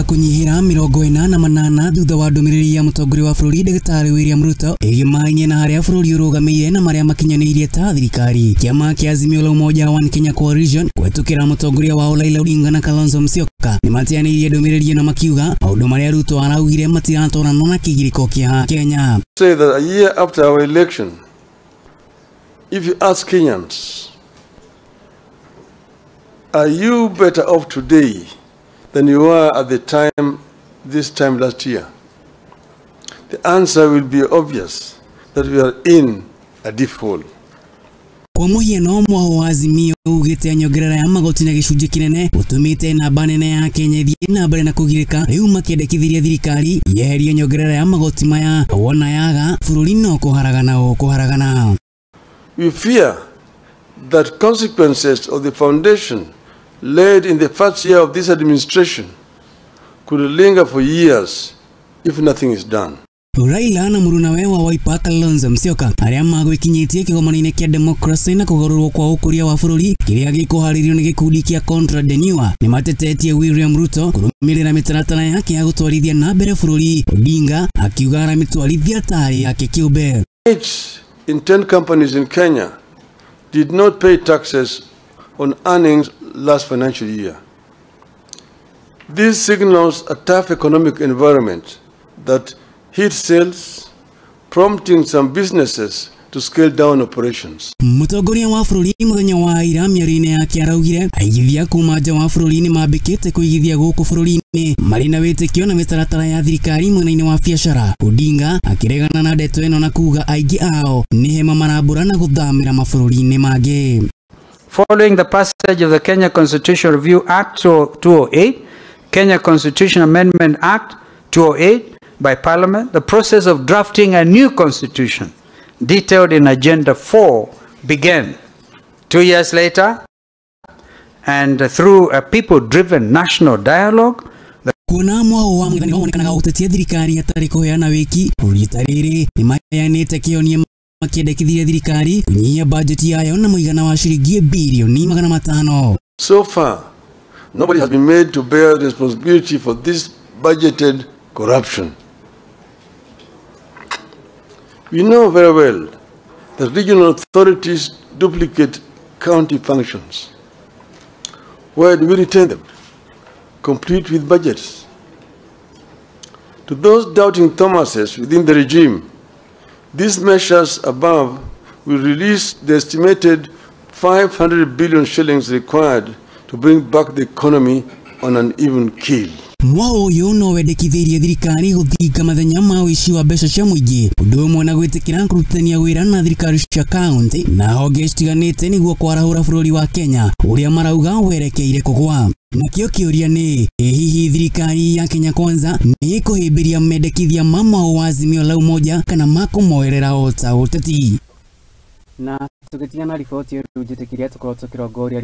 Kũnyihĩra 48 thutha wa ndũmĩrĩri ya mũtongoria wa bũrũri Ndagĩtarĩ William Ruto ĩgĩmainie na harĩa bũrũri ũrũgamĩire na marĩa makinyanĩirie ta thirikari. Kĩama kĩa Azimio la Umoja One Kenya Coalition kũhetũkĩra mũtongoria wao Raila Odinga na Kalonzo Musyoka nĩmateanĩirie ndũmĩrĩri ĩno makiuga maũndũ marĩa Ruto araugire matiratwarana na kĩgirĩko kĩa Kenya. Say that a year after our election, if you ask Kenyans, are you better off today than you were at the time, this time last year? The answer will be obvious, that we are in a deep hole. Kwa mũhiano mwaho wa Azimio ugĩte nyongerera ya magoti na gĩcunjĩ kĩnene ũtũmĩte namba nene ya Kenya ĩthiĩ na mbere na kũgirĩka rĩu makĩendekithirie thirikari yeherie nyongerera ya magoti maya wona yaga bũrũri no kũharagana o kũharagana. We fear that consequences of the foundation laid in the first year of this administration could linger for years if nothing is done. Raila na mũrunawe wa Wiper Kalonzo Musyoka arĩa magwĩkinyĩtie kĩgomano-inĩ kĩa democracy na kũgarũrwo kwa ũkũria wa bũrũri kĩrĩa gĩkũharĩrio nĩ gĩkundi kĩa Contra Denua nĩmatetetie William Ruto kũrũmĩrĩra mĩtaratara yake ya gũtwarithia na mbere bũrũri. Odinga akiuga aramĩtwarithia tarĩ yake kĩũmbe. 8 in 10 companies in Kenya did not pay taxes on earnings last financial year. This signals a tough economic environment that hit sales, prompting some businesses to scale down operations. Mũtongoria wa bũrũri mũthenya wa ira mĩario-inĩ yake araugire aigithia kuma nja wa bũrũri nĩmambĩkĩte kũigithia gũkũ bũrũri-inĩ marĩ na wĩtĩkio na mĩtaratara ya thirikari mwena-inĩ wa biacara. Odinga akĩregana na ndeto ĩno na kuga aingĩ ao nĩ hema marambũra na gũthamĩra mabũrũri-inĩ mangĩ. Following the passage of the Kenya Constitution Review Act 208, Kenya Constitution Amendment Act 208 by Parliament, the process of drafting a new constitution detailed in Agenda 4 began. 2 years later, and through a people-driven national dialogue, kuona mwaho wa mũthenya wonekanaga gũtetia thirikari hatarĩ kũheana wĩki rita rĩrĩ nĩmaheanĩte kĩonia makĩendekithirie thirikari kũnyihia bajeti yayo na mũigana wa ciringi birioni 500. So far, nobody has been made to bear responsibility for this budgeted corruption. We know very well that regional authorities duplicate county functions. Where do we retain them? Complete with budgets. To those doubting Thomases within the regime, these measures above will release the estimated 500 billion shillings required to bring back the economy on an even keel. Mwaho ũyũ no wendekithĩirie thirikari gũthinga mathenya ma ũici wa mbeca cia mũingĩ ũndũ ũmwe na gwĩtĩkĩra kũrutithania wĩra na thirikari cia kaunti na honge citiganĩte nĩguo kwarahũra bũrũri wa Kenya ũrĩa marauga werekeire kũgwa. Nakĩo kĩũria nĩ ĩ hihi thirikari ya Kenya Kwanza nĩ ĩkũhĩmbĩria mendekithia ma mwaho wa Azimio la Umoja kana makũmoerera o ta ũteti. Na tũgĩtigana riboti ĩyo rĩu njĩtĩkĩria tũkorwo tũkĩrongoria.